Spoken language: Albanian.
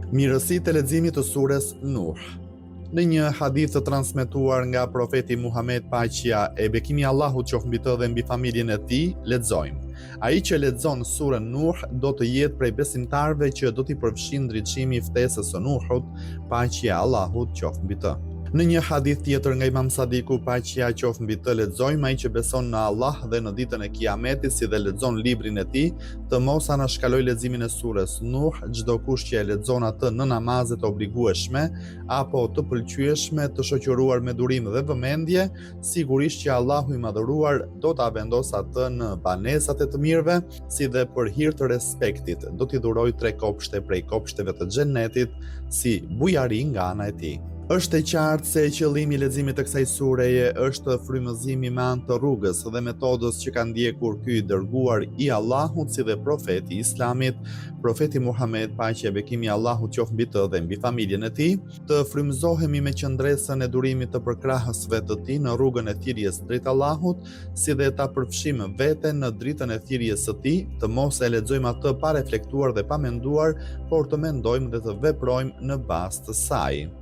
Mirësitë e leximit të sures Nuh. Në një hadith të transmetuar nga profeti Muhamed paqja e bekimi i Allahut qoftë mbi të dhe mbi familjen e tij, lexojmë: Ai që lexon suren Nuh do të jetë prej besimtarëve që do t'i përfshijë ndriçimi i ftesës së Nuhut, paqja e Allahut qoftë mbi të. Në një hadith tjetër nga Imam Sadiku, paqja qoftë mbi të, lexojmë ai që beson në Allah dhe në ditën e Kiametit si dhe lexon librin e tij, të mos anashkalojë leximin e sures Nuh, çdokush që e lexon atë në namazet e obligueshme apo të pëlqyeshme të shoqëruar me durim dhe vëmendje, sigurisht që Allahu i Madhëruar do ta vendosë atë në banesat e të mirëve, si dhe për hir të respektit, do t'i dhurojë tre kopshte prej kopshteve të Xhennetit si bujari nga ana e tij. Është e qartë se qëllimi i leximit të kësaj sureje është frymëzimi me anë të rrugës dhe metodës që ka ndjekur ky i dërguar i Allahut si dhe profeti i Islamit, profeti Muhamed, paqja e bekimi i Allahut qoftë mbi të dhe mbi familjen e tij, të frymëzohemi me qëndresën e durimit të përkrahësve të tij në rrugën e thirrjes drejt Allahut, si dhe ta përfshijmë veten në dritën e thirrjes së tij, të mos e lexojmë atë pa reflektuar dhe pa menduar, por të mendojmë dhe të veprojmë në bazë të saj.